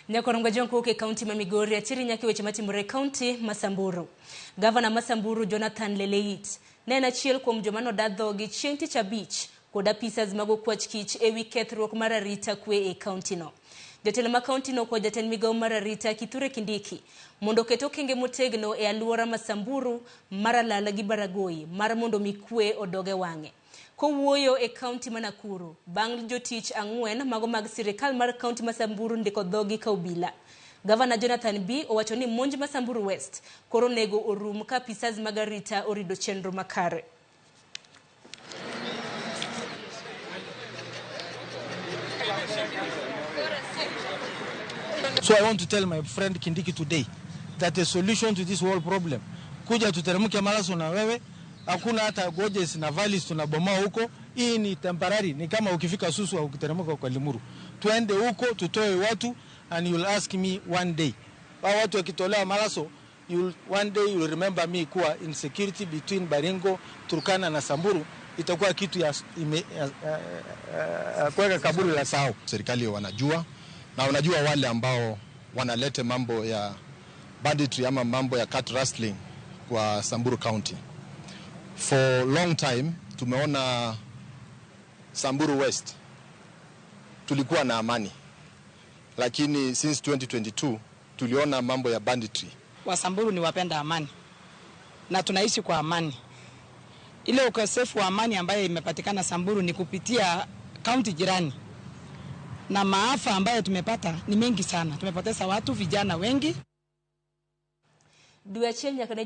Nyakorongo Jonko e kaunti ma Migori atiri nyaka e weche matimore e kaunti ma Samburu. Gavana ma Samburu Jonathan Leleit ne en achiel kuom joma noda dhogi chieng' tich abich kod apisas mag okwach kich e wi kethruok mar arita kwe e kauntino. Jotelo ma kauntino okwayo jatend migawo mar arita Kithure Kindiki mondo oket okenge motegno e alwora ma Samburu, Maralal gi Baragoi mar mondo mi kwe odog e wang'e. Kowuoyo e kaunti ma Nakuru bang' jotich ang'wen mago mag sirikal mar kaunti ma Samburu ndiko dhogi ka obila. Gavana Jonathan Bii owacho ni monj ma Samburu West koro onego orum ka apisas mag arita orido chenro makare. So I want to tell my friend Kindiki today that the solution to this whole problem, kuja tuteremke Malaso na wewe, hakuna hata gorges na valleys tunabomoa huko. Hii ni temporary, ni kama ukifika Suswa ukiteremka kwa Limuru. Tuende huko tutoe watu and you'll ask me one day. Hao watu wakitolewa Malaso, you'll, one day you'll remember me kuwa insecurity between Baringo, Turkana na Samburu itakuwa kitu ya, ya kuweka kaburi la sahau. Serikali wanajua na wanajua wale ambao wanalete mambo ya banditry ama mambo ya cattle rustling kwa Samburu County. For long time tumeona Samburu West tulikuwa na amani, lakini since 2022 tuliona mambo ya banditry. Wasamburu ni wapenda amani na tunaishi kwa amani. Ile ukosefu wa amani ambayo imepatikana Samburu ni kupitia kaunti jirani, na maafa ambayo tumepata ni mengi sana. Tumepoteza watu, vijana wengi. Dwe achiel nyaka ne